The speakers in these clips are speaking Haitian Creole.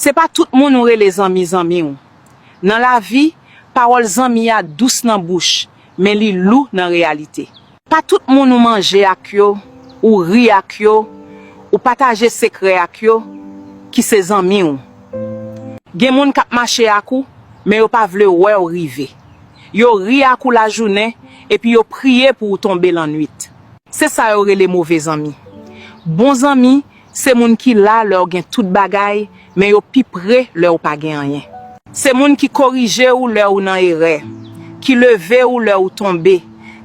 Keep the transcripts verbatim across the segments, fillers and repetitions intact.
Se pa tout moun ou rele zanmi zanmi w. Nan lavi, pawòl zanmi a dous nan bouch, men li lou nan reyalite. Pa tout moun ou manje ak yo, ou ri ak yo, ou pataje sekrè ak yo, ki se zanmi w. Gen moun k ap mache ak ou, men yo pa vle wè w rive. Yo ri ak ou lajounen, epi yo priye pou w tonbe lannwit. Se sa yo rele move zanmi. Bon zanmi, se moun ki la lè w gen tout bagay, men yo pi pre lè w pa gen anyen. Se moun ki korije w lè w nan erè, ki leve w lè w tonbe,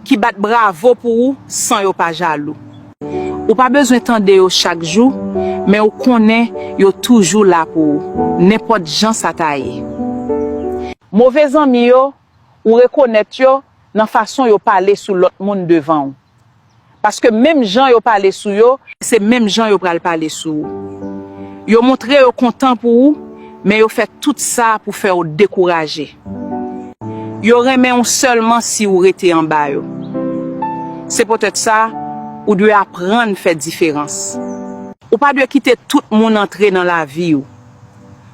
ki bat bravo pou ou san yo pa jalou. Ou pa bezwen tande yo chak jou, men ou konnen yo toujou la pou ou, nenpòt jan sa ta ye. Move zanmi yo, ou rekonèt yo nan fason yo pale sou lòt moun devan w. Paske menm jan yo pale sou yo, se menm jan yo pral pale sou ou. Yo montre yo kontan pou ou, men yo fè tout sa pou fè w dekouraje. Yo renmen w sèlman si w rete anba yo. Se poutèt sa, ou dwe aprann fè diferans. Ou pa dwe kite tout moun antre nan lavi w.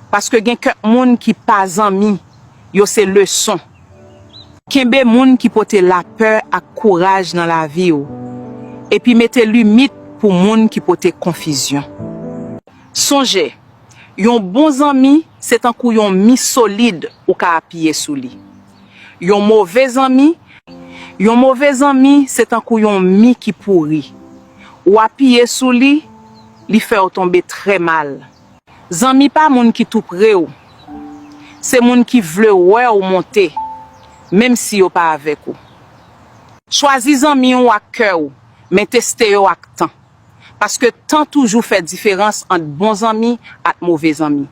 Paske gen kèk moun ki pa zanmi, yo se leson. Kenbe moun ki pote lapè ak kouraj nan lavi w, epi mete limit pou moun ki pote konfizyon. Sonje, yon bon zanmi se tankou yon mi solid ou ka apiye sou li. Yon move zanmi, yon move zanmi se tankou yon mi ki pouri. Ou apiye sou li, li fè w tonbe trè mal. Zanmi pa moun ki tou pre w. Se moun ki vle wè w monte, menm si yo pa avèk ou. Chwazi zanmi w ak kè w, men teste yo ak tan. Paske tan toujou fè diferans ant bon zanmi ak move zanmi.